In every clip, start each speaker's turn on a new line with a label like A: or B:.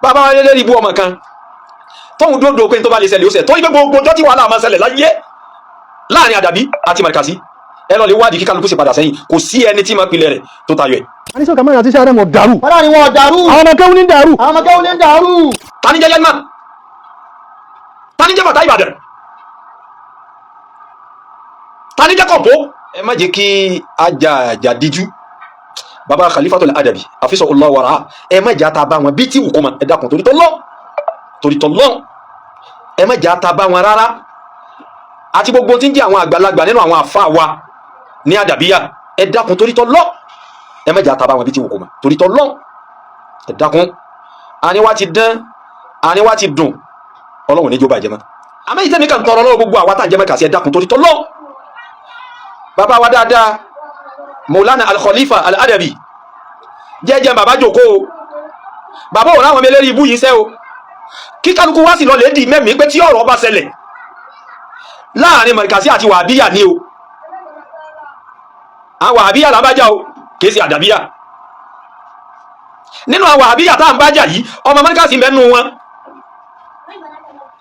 A: Bàbá wa lérí ibú ọmọ kan tóun dódò pé tó bá lè ṣẹlẹ̀, ó ṣẹ, tó yí pé gbogbo ọjọ́ tí wàhálà máa ṣẹlẹ̀ láyé láàrin Àdàbí àti Màrìkàsí, ẹ lọ lè wádìí kí kálukú sì padà sẹ́yìn. Kò sí ẹni tí máa pilẹ̀ rẹ̀ tó tayọ ẹ̀.
B: Àníṣe kàmáyà àti sáré mọ̀ dàrú.
C: Wọ́n láàrin wọn dàrú.
B: Àwọn ọmọ kẹ́wù ní dàrú.
C: Àwọn ọmọ kẹ́wù ní dàrú.
A: Tani jẹ́ Yelman? Tani jẹ́ Bàtà Ìbàdàn? Tani jẹ́ Kọ̀ǹpó? Ẹ má jẹ́ kí ajá àjà díjú. Baba Khalifatul Adabi àfisọ Allah wàrà, ẹ má jẹ́ ata bá wọn bí tí wù kó ma. Ẹ dákun, torí tọ́lọ́, torí tọ́lọ́, ẹ má jẹ́ ata bá wọn rárá, àti gbogbo tí ń jẹ́ àwọn àgbàlagbà nínú àwọn àfa wa ní àdàbíyà. Ẹ dákun, torí tọ́lọ́, ẹ má jẹ́ ata bá wọn bí tí wù kó ma. Torí tọ́lọ́, ẹ dákun. Àníwá ti dán, àníwá ti dùn, Ọlọ́run ní jó bàjẹ́ mọ́. Àmọ́ ìtẹ́mi kan tọrọ lọ́wọ́ gbogbo àwa tá à ń jẹ́ mẹ́ka sí, ẹ dákun, torí tọ́lọ́, bàbá wa dáadáa, Maulana Al-Khalifa Al-Adabi, jẹ́jẹ́ bàbá jòkó o. Bàbá òun láwọn eléyìí ibú yìí sẹ́ o. Kí kálukú wá sí lọ lè dì mẹ́mìí pé tí ọ̀rọ̀ bá ṣẹlẹ̀ láàrin Mọ̀ríkàsí àti Wàhábíyà ní o, àwọn Wàhábíyà là ń bájà o, kìí ṣe Àdàbíyà. Nínú àwọn Wàhábíyà tá à ń bájà yìí, ọmọ Mọ̀ríkàsí ń bẹ nínú wọn.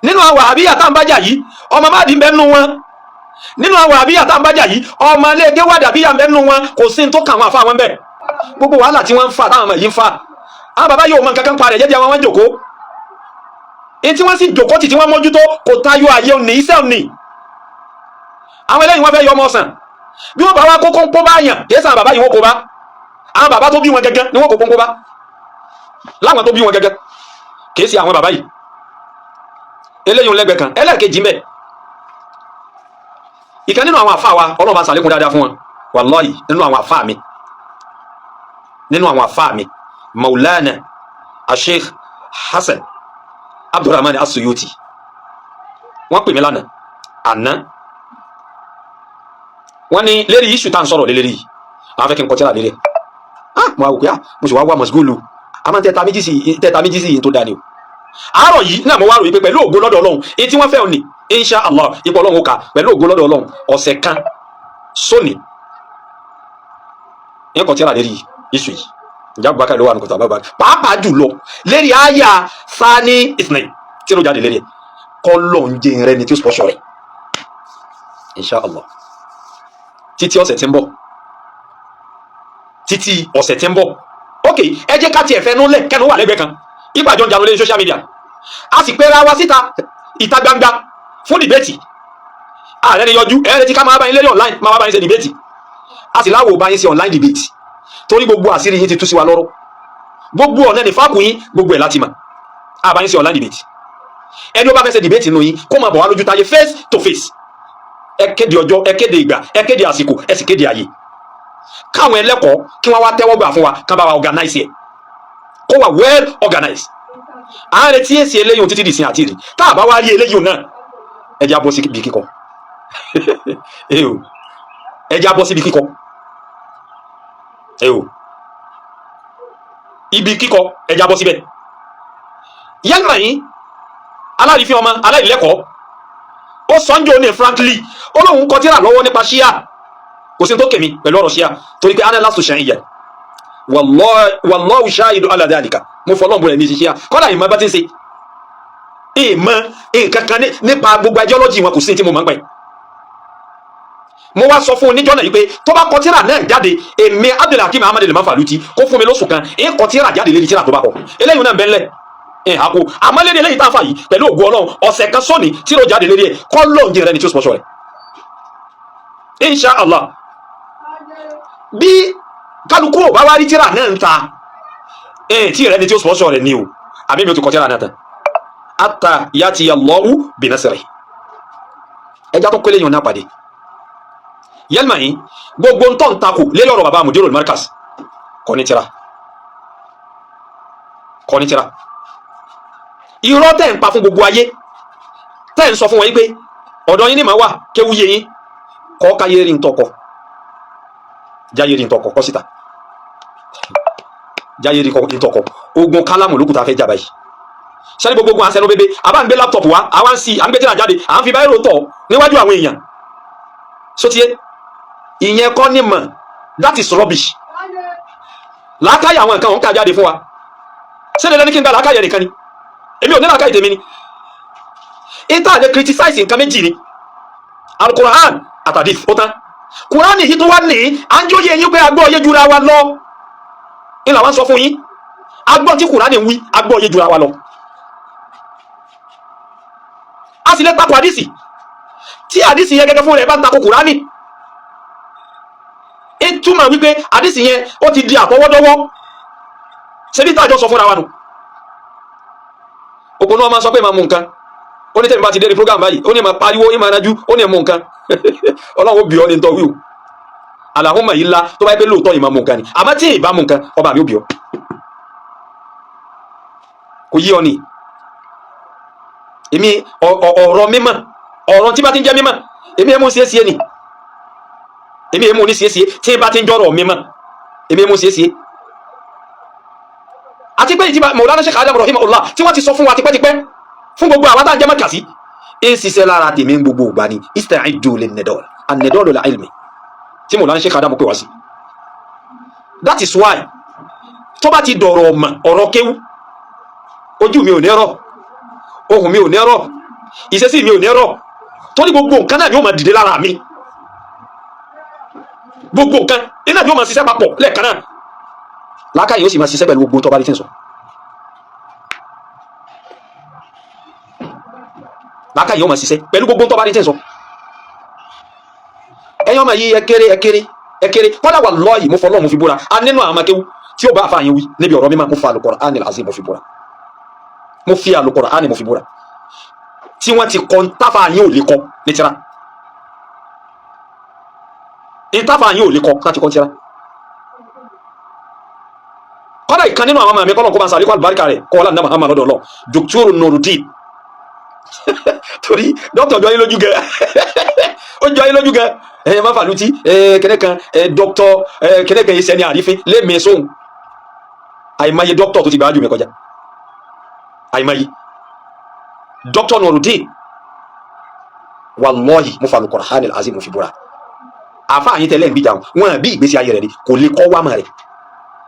A: Nínú àwọn Wàhábíyà tá à ń bájà yìí, ọmọ Máàdì ń bẹ nínú wọn. Nínú àwọn Wàhábíyà tá à ń bájà yìí, ọmọ iléeké wàdàbíyà ń bẹ nínú wọn. Kò sí ní tó kàn wọn àfa wọn bẹ́ẹ̀. Gbogbo wàhálà tí wọ́n ń fà, táwọn ọmọ yìí ń fà, àwọn bàbá yóò mọ nǹkan kan parẹ̀ jẹ́jẹ́ àwọn wọn jòkó. Èyí tí wọ́n sì jòkó tì tí wọ́n mójútó kò tayọ àyè òní iṣẹ́ òní. Àwọn eléyìí, wọ́n fẹ́ yọ ọmọ ọ̀sán. Bí wọ́n bá wá kókó ń kó bá yàn, kìí sàn bàbá yìí wọ́n kó bá. Àwọn bàbá tó bí wọn gẹ́gẹ́ ni wọ́n kó kónkó bá, láwọn tó bí wọn gẹ́gẹ́, kìí sí àwọn bàbá yìí. Eléyìí ń lẹ́gbẹ̀ẹ́ kan. Ẹlẹ́ẹ̀kejì ń bẹ, ìkan nínú àwọn àfa wa, Ọlọ́run bá sàlékún dáadáa fún wọn, wàláhì, nínú àwọn àfa mi, nínú àwọn àfa mi, Maulana Asheikh Hasan Abdulrahman Asuyuti, wọ́n pè mí lánàá àná. Wọ́n ní lérí iṣu tá à ń sọ̀rọ̀ lérí yìí, àwọn fẹ́ kí n kọjá lérí ẹ̀. Ah, mo wá wò pé, ah, mo sì wá wá mọ̀sígóòlù àmọ́ tẹ́ta méjì sí yìí tó dáa ni o. Àárọ̀ yìí náà, mo wá rò wípé pẹ̀lú ògo lọ́dọ̀ Ọlọ́run, èyí tí wọ́n fẹ́ òní, insha Allah, ipò Ọlọ́run ó kà. Pẹ̀lú ògo lọ́dọ̀ Ọlọ́run, ọ̀sẹ̀ kan sóní ń kọ́ tíra lérí iṣu yìí. Ìjà Abubakar ló wà nùkọ̀tà bàbá, pàápàá jùlọ lérí àyà sani ismail tí ó jáde lérí ẹ̀, kọ́ lọ́n jẹ́ rẹ ni tí ó sponsor rẹ̀, insha Allah, títí ọ̀sẹ̀ tí ń bọ̀, títí ọ̀sẹ̀ tí ń bọ̀. Ok, ẹ jẹ́ ká tiẹ̀ fẹ́ nulẹ̀ kẹ́nu wà lẹ́gbẹ̀ẹ́ kan. Ìpàjọ ń janu lórí social media, a sì pera wa síta ìta gbangba fún debate. Ààrẹ ni yọjú ẹ retí ká máa bá yín lérí online, máa bá yín ṣe debate. A sì láwò bá yín ṣe online debate, torí gbogbo àṣírí yín ti tú sí wa lọ́rọ̀, gbogbo ọ̀nà ní fáàkù yín, gbogbo ẹ̀ láti mà. A bá yín ṣe online debate. Ẹni ó bá fẹ́ ṣe debate nínú yín, kó máa bọ̀ wá lójú táyé, face to face. Ẹ kéde ọjọ́, ẹ kéde ìgbà, ẹ kéde àsìkò, ẹ sì kéde àyè, káwọn ẹlẹ́kọ̀ọ́ kí wọ́n wá tẹ́wọ́ gbà fún wa, kán bá wa organize ẹ̀, kó wà well organized. À ń retí èsì eléyìí títí dìsín àti ìrì. Tá a bá wá rí eléyìí náà, ẹ jẹ́ á bọ́ síbi kíkọ. Ẹ jẹ́ á bọ́ síbi kíkọ. Ibi kíkọ, ẹ jẹ́ á bọ́ síbẹ̀. Yálà yín aláàrífín ọmọ aláìlẹ́kọ̀ọ́, ó sọ́njọ́ ní frankly, ó lóun kọ tírà lọ́wọ́ nípa ṣíà. Kò sí tó kèmí pẹ̀lú ọ̀rọ̀ ṣíà, torí pé ana lastu shi'iyyan, wallahu shahidu ala dhalika. Mo fọlọ́n bọ̀rẹ̀ ní ṣíṣíà kọ́dà ìmọ̀ bá ti ń ṣe ìmọ̀ nǹkan kan nípa gbogbo ideology wọn, kò sí tí mo mọ̀ ń pẹ́. Mo wá sọ fún oníjọ́ náà yìí pé tó bá kọ tírà náà jáde, èmi Abdulhakeem Ahmad Al-Mafaluti, kó fún mi lóṣù kan, ń kọ tírà jáde lérí tírà tó bá kọ. Eléyìí náà bẹ́ẹ̀ lẹ̀ ẹ̀ àkó. Àmọ́ lérí eléyìí tá a fà yìí, pẹ̀lú ògo Ọlọ́run, ọ̀sẹ̀ kan sóni tí ó jáde lérí ẹ̀, kọ́ lóun jẹ́ rẹ ni tí ó sponsor rẹ̀, insha Allah. Bí kálukú ò bá wá rí tírà náà ń ta ẹ̀ tí rẹ ni tí ó sponsor rẹ̀ ni o, àbí mi ò ti kọ tírà náà tán, hatta yati Allahu bi nasri. Ẹja tó kélé yàn náà pàdé yẹlma yìí, gbogbo ntọ́ ntakò lérí ọ̀rọ̀ bàbá Mudirul Markaz, kọ́ ní tírà, kọ́ ní tírà. Irọ́ tẹ̀ ń pa fún gbogbo ayé, tẹ̀ ń sọ fún wọn yìí pé ọ̀dọ̀ yín ni màá wà kéwu yé yín, kọ́ káyé rí ntọ́kọ, jáyé rí ntọ́kọ, kọ́ síta, jáyé rí ntọ́kọ. Ogun kálámù lókùtà fẹ́ jà báyìí. Sẹ́ni gbogbo ogun àṣẹnu bébé, àbá ń gbé laptop wá, àwa ń si, à ń gbé tírà jáde, à ń fi báyìí tọ̀ níwájú àwọn èèyàn sotie. Ìyẹn kọ́ ní mọ̀, that is rubbish. Látàyè àwọn nǹkan òun kà jáde fún wa. Ṣé dandan ní kí n gba làákàyè nìkan ni? Èmi ò ní làákàyè tèmi ni. Ìta lè criticize nǹkan méjì ni, Alukoran àtàdí. Ó tán. Kùránì yìí tó wá ní à ń jóye yín pé agbọ́ yé jura wa lọ ní làwọn sọ fún yín. Agbọ́ tí Kùránì ń wí, agbọ́ yé jura wa lọ. A sì lè takò àdìsí tí àdìsí yẹn gẹ́gẹ́ fún rẹ̀ bá ń takò Kùránì. Ìtumọ̀ wípé àdìsí yẹn ó ti di àtọwọ́dọ́wọ́. Ṣebí táàjọ sọ fúnra wa nù. Òpònú ọmọ sọ pé máa mú nǹkan. Ó ní tẹ́mi bá ti dé ní program báyìí, ó ní máa pariwo, ó máa nájú, ó ní mú nǹkan. Ọlọ́run ó bì ọ́ ní tọ́ wíwò àlàhùnmọ̀ yìí ńlá tó bá yẹ pé lóòótọ́ yìí máa mú nǹkan ni. Àmọ́ tí ì bá mú nǹkan, ọba mi ó bì ọ́. Kò yí ọ ni. Èmi ọ̀rọ̀ mímọ̀, ọ̀rọ̀ tí bá ti ń jẹ́ mímọ̀, èmi èmú sí èsì ni. Èmi èmú ní sí èsì tí bá ti ń jọ́rọ̀ mímọ̀, èmi èmú sí èsì. Àti pé ìjìbá Mawlana Sheikh Adam rahimahullah tí wọ́n ti sọ fún wa tipẹ́tipẹ́ fún gbogbo àwọn tá à ń jẹ́ mọ́kàsí, ń ṣiṣẹ́ lára tèmi ń gbogbo ìgbà ni ista'iddu lin-nidal, an-nidal al-ilmi tí Mawlana Sheikh Adam pè wá sí. That is why tó bá ti dọ̀rọ̀ ọ̀mà, ọ̀rọ̀ kéwú, ojú mi ò ní rọ̀, ohùn mi ò ní rọ̀, ìṣesí mi ò ní rọ̀, torí gbogbo nǹkan náà ni ó máa dìde lára mi. Gbogbo nǹkan iná ni ó máa ṣiṣẹ́ papọ̀ lẹ́ẹ̀kan náà. Làákàyè ó sì máa ṣiṣẹ́ pẹ̀lú gbogbo tó bá rí tí ń sọ. Làákàyè ó máa ṣiṣẹ́ pẹ̀lú gbogbo tó bá rí tí ń sọ. Ẹ̀yin ọmọ yìí, ẹ kéré, ẹ kéré, ẹ kéré. Kọ́dà wallahi, mo fọlọ́ mo fi búra, a nínú àwọn amákéwú tí ó bá àfa yín wí níbi ọ̀rọ̀ mímọ́. Mo fa Al-Qur'anil Azim mo fi búra, mo fi Al-Qur'ani mo fi búra, tí wọ́n ti kọ́ ntáfà yín ò lè kọ́ ní tírà, ntáfà yín ò lè kọ́ láti kọ́ tírà. Kọ́dà ìkan nínú àwọn ọmọ mi, kọ́lọ̀ kó bá ń sàlékọ́ àlùbáríkà rẹ̀, kọ́ ọlá ní Muhammad lọ́dọ̀ lọ, Dr. Nurudeen, torí dókítà jọ yín lójú gẹ, ó jọ yín lójú gẹ. Ẹ má fàlùtí ẹ kẹ́nẹ́ kan ẹ dókítà ẹ kẹ́nẹ́ kan yìí sẹ́ni àrífín lémi sóhun. Àìmọye dókítà tó ti gbájú mi kọjá, àìmọye. Dókítà Nurudeen, wallahi, mo fa Al-Qur'anil Azim mo fi búra, àfa àyín tẹ́lẹ̀ ń gbìjà wọn bí ìgbésí ayé rẹ̀ ni kò lè kọ́ wá mọ́ rẹ̀.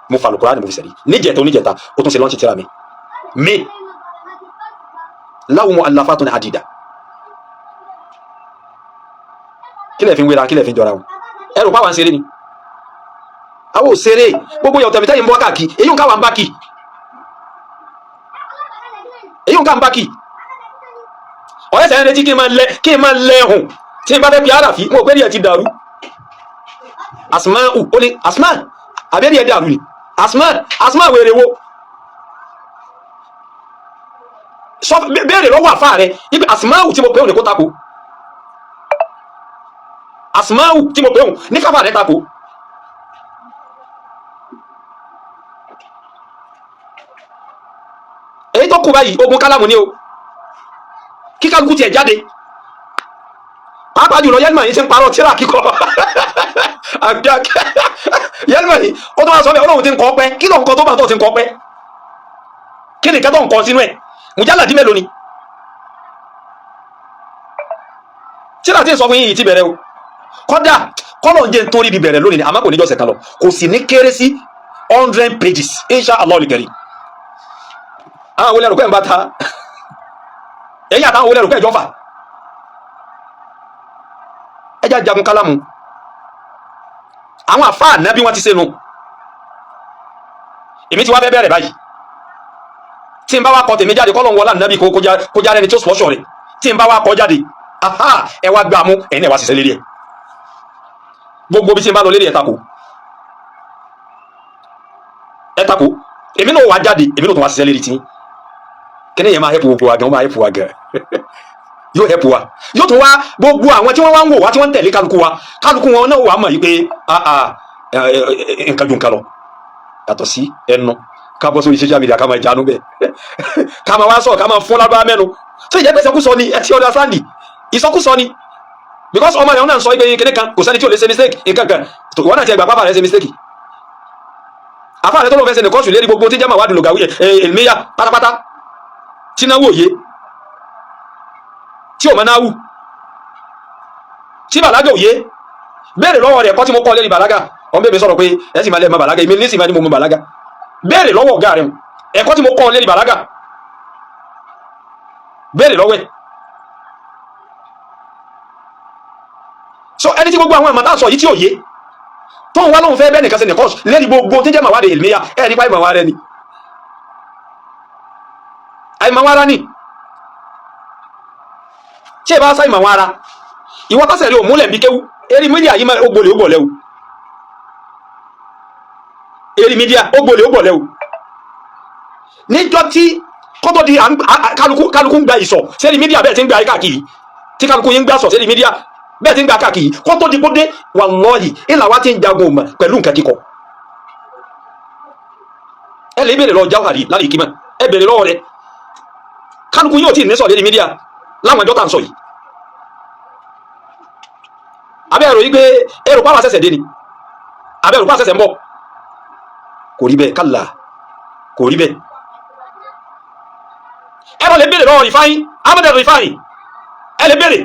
A: Mo fa Al-Qur'ani mo fi sẹ̀rí. Níjẹta oníjẹta, ó tún ṣe lọ́nṣì tíra mi mi lahu mu'allafatun adida. Kí lẹ̀ fi ń wéra? Kí lẹ̀ fi ń jọra wọn? Ẹrù pàwọn ṣeré ni, àwọn ò ṣeré. Gbogbo yọ̀tọ̀ mi tẹ́yìn ń bọ́ káàkiri, èyí ń káwà ń bá kì, èyí ń ká ń bá kì. Ọ̀rẹ́ sẹ́yìn retí kí n máa lẹ, kí n máa lẹ́hùn tí n bá fẹ́ fi ara fi mo pé ní ẹ̀ ti dàrú. Asma ó ní asma àbẹ́rẹ́ ẹ̀ dàrú ni. Asma, asma wèrè wo? Sọ béèrè lọ́wọ́ àfa rẹ ibi asma tí mo pè òun ní kó tako. Asma tí mo pè òun ní káfà rẹ tako. Èyí tó kù báyìí, ogun kálámù ni o. Kí kálukú tiẹ̀ jáde, pàápàá jùlọ yẹlẹmọ yìí ti ń parọ́ tíra kíkọ. Yẹlẹmọ yìí ó tó máa sọ bẹ́ẹ̀, Ọlọ́run ti ń kọ pẹ́. Kí ló ń kọ tó bá tó ti ń kọ pẹ́? Kí ni kẹtọ ń kọ sínú ẹ̀? Mùjálàdí mélòó ni tíra tí ń sọ fún yìí ti bẹ̀rẹ̀ o? Kọ́dà kọ́lọ̀ ń jẹ́ nítorí ibi bẹ̀rẹ̀ lónìí, àmọ́ kò ní jọ́sẹ̀ kan lọ, kò sì ní kéré sí 100 pages, insha Allah al-karim. Àwọn olè rò pé ń bá ta èyí àtàwọn olè rò pé ìjọ fà ẹjá jagun kálámù. Àwọn àfáà náà bí wọ́n ti sẹ́nu, èmi ti wá fẹ́ bẹ̀rẹ̀ báyìí. Tí n bá wá kọ tèmi jáde, kọ́lọ̀ ń wọlá nàbí kó jáde ẹni tí ó sọ́ṣọ̀ rẹ̀. Tí n bá wá kọ jáde, aha, ẹ wá gbà mú, ẹ̀yin náà wá ṣiṣẹ́ lérí ẹ̀. Gbogbo bí tí n bá lọ lérí ẹ̀ tako, ẹ̀ tako. Èmi náà wá jáde, èmi náà tún wá ṣiṣẹ́ lérí tí kíní yẹn máa hẹ́pù gbogbo wa gan. Ó máa hẹ́pù wa gan, yóò hẹ́pù wa, yóò tún wá gbogbo àwọn tí wọ́n wá ń wò wá, tí wọ́n ń tẹ̀lé kálukú wa, kálukú wọn náà wà á mọ̀ yìí pé nǹkan ju nǹkan lọ. Yàtọ̀ sí ẹnu ká bọ́ sórí social media, ká máa jánu bẹ́ẹ̀, ká máa wá sọ̀rọ̀, ká máa fún lábá mẹ́nu tó ìjẹ́ pé ìsọkúsọ ni. Ẹ ti understand, ìsọkúsọ ni, because ọmọ rẹ̀ náà ń sọ ibẹ̀ yín kéde kan, kò sẹ́ni tí ò lè ṣe mistake nǹkan kan. Ìwọ náà ti ẹgbà pápá rẹ̀ ṣe mistake. Àfa rẹ̀ tó lọ fẹ́ ṣe nìkan sùn lérí gbogbo tí jẹ́ màwádìí lògàwí ẹ̀ẹ́míyà pátápátá, tí náwó òye tí ò mọ náwó tí bàlágà òye. Béèrè lọ́wọ́ rẹ̀ kọ́ tí mo kọ́ lérí bàlágà. Ọmọ bèbè sọ̀rọ̀ pé ẹ sì máa lẹ́ mọ bàlágà, èmi ní sì máa ní mo mọ bàlágà. Béèrè lọ́wọ́ ọ̀gá rẹ̀. Ẹ̀kọ́ tí mo kọ́ ọ lérí bàlágà, béèrè lọ́wọ́ ẹ̀. So ẹni tí gbogbo àwọn àmàtà sọ yìí tí ò yé, tóun wá lóun fẹ́ bẹ́ẹ̀ nìkan ṣe nìkan lérí gbogbo tí ń jẹ́ màwádìí ìlmíyà, ẹ̀ nípa ìmọ̀ wa rẹ ni, àìmọ̀ wa ara ni. Tí ẹ bá sá ìmọ̀ wa ara, ìwọ tásẹ̀ rí òmúlẹ̀ bí kéwú eré mídíà yìí máa ó gbolè ó gbọ̀lẹ́ o. Eré mídíà ó gbolè ó gbọ̀lẹ́ o. Níjọ́ tí kótó di kálukú kálukú ń gba ìsọ̀ sẹ́rí mídíà, bẹ́ẹ̀ ti ń gba káàkiri, tí kálukú yín ń gbà sọ̀ sẹ́rí mídíà, bẹ́ẹ̀ ti ń gba káàkiri, kótó di kódé, wàlọ́ọ̀hì ìlà wa ti ń jagun ọmọ pẹ̀lú nǹkan kíkọ. Ẹ lè béèrè lọ jáwàrí lálẹ́ ìkímọ̀, ẹ béèrè lọ́wọ́ rẹ. Kálukú yóò tí ì ní sọ̀ lérí mídíà láwọn ẹjọ́ tá à ń sọ yìí. Abẹ́ ẹ̀rọ yìí pé ẹ̀rọ pàwọn àṣẹ̀ṣẹ̀ dé ni, abẹ́ ẹ̀rọ pàwọn àṣẹ̀ṣẹ̀ ń bọ̀. Kò rí bẹ́ẹ̀, kálá kò rí bẹ́ẹ̀. Ẹ̀rọ lè béèrè lọ́wọ́ Rìfáyín Ahmed Rìfáyín, ẹ lè béèrè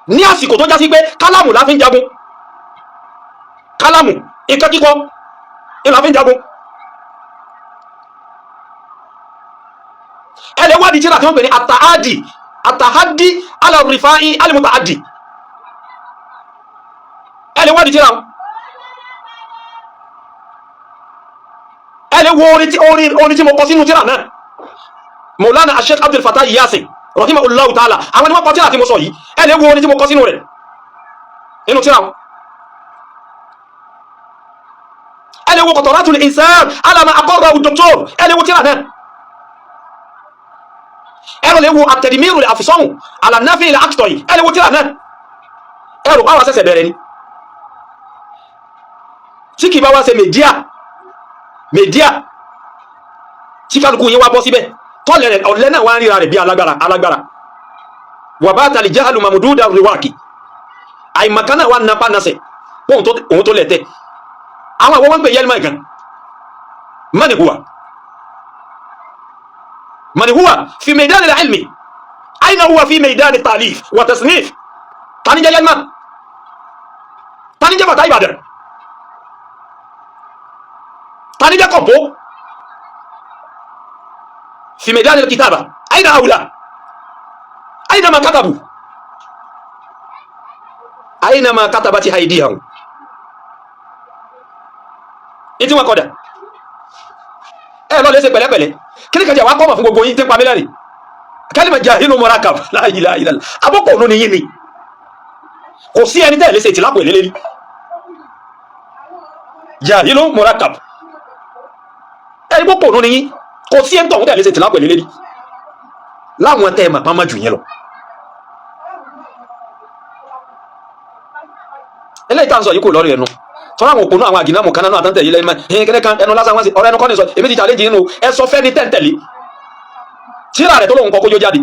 A: ní àsìkò tó jásí pé kálámù la fi ń jagun, kálámù nǹkan kíkọ la fi ń jagun. Ẹ lè wádìí tíra tí wọ́n pè ní àtàhádì, àtàhádì ala Rìfáyín alimutaadi. Ẹ lè wádìí tíra wọn. Ẹ lè wo orin tí orin tí mo kọ sínú tíra náà. Maulana Sheikh Abdul Fattah Yasin rahimahullahu ta'ala, àwọn ni wọ́n kọ tíra tí mo sọ yìí. Ẹ lè wo orin tí mo kọ sínú rẹ̀ nínú tíra wọn. Ẹ lè wo Qataratul Insan ala ma aqarrahu doctor, ẹ lè wo tíra náà. Ẹ lè wo at-Tadmiru al-Afsam ala Nafi al-Aqta'i, ẹ lè wo tíra náà. Ẹ rò pàwọn àṣẹ̀ṣẹ̀ bẹ̀rẹ̀ ni, tí kì í bá wá ṣe mẹ̀díà mẹ̀díà tí kálukú yín wá bọ́ síbẹ̀ tọ́lẹ̀ rẹ̀, ọ̀lẹ́ náà wá ń ríra rẹ̀ bí alágbára alágbára. Wà bá tàlí jahalu mamududa riwaki, àìmọ̀kan náà wà napa nasẹ̀ òun tó lẹ̀ tẹ́. Àwọn wọn ń pè yẹlẹmọ̀ gan. Mani huwa, mani huwa fi maidan al-ilmi, aina huwa fi maidan at-talif wa tasnif. Tani jẹ́ yẹlẹmọ̀? Tani jẹ́ bàtà Ìbàdàn? Tani jẹ́ kọ̀ǹpó fi maidan al-kitaba? Aina haula, aina ma katabu, aina ma katabati aydihum. Ní tí wọ́n kọ́dà ẹ lọ lè ṣe pẹ̀lẹ́pẹ̀lẹ́. Kí ni kàjá wa kọ́ mọ̀ fún gbogbo yín tí ń pa mí lẹ́rìn? Kálímà jahilu murakab, la ilaha illallah. Abọ́kọ̀ òun ni yín ni kò sí ẹni tẹ́ ẹ̀ lè ṣe ìtìlápò ìlélẹ́rí. Jahilu murakab, ẹni pọ́pọ̀ òun ni yín, kò sí ẹni tọ̀hún tẹ́ ẹ̀ lè ṣe ìtìlápò ìlélẹ́rí láwọn tẹ́ ẹ mà pamọ́ jù yẹn lọ. Eléyìí tá à ń sọ yìí kò lọ́rọ̀ ẹnu tọ́lá àwọn òpònú àwọn àgìnàmù kan náà àtàntẹ̀ yìí lẹ́yìn mọ́ ẹ̀yìn kẹ́lẹ́ kan ẹnu lásán wọ́n sí ọ̀rọ̀ ẹnu kọ́ ni sọ. Èmi ti challenge yín o, ẹ sọ fẹ́ni tẹ́ǹtẹ̀lé tíra rẹ̀ tó lóun kọ́ kójó jáde.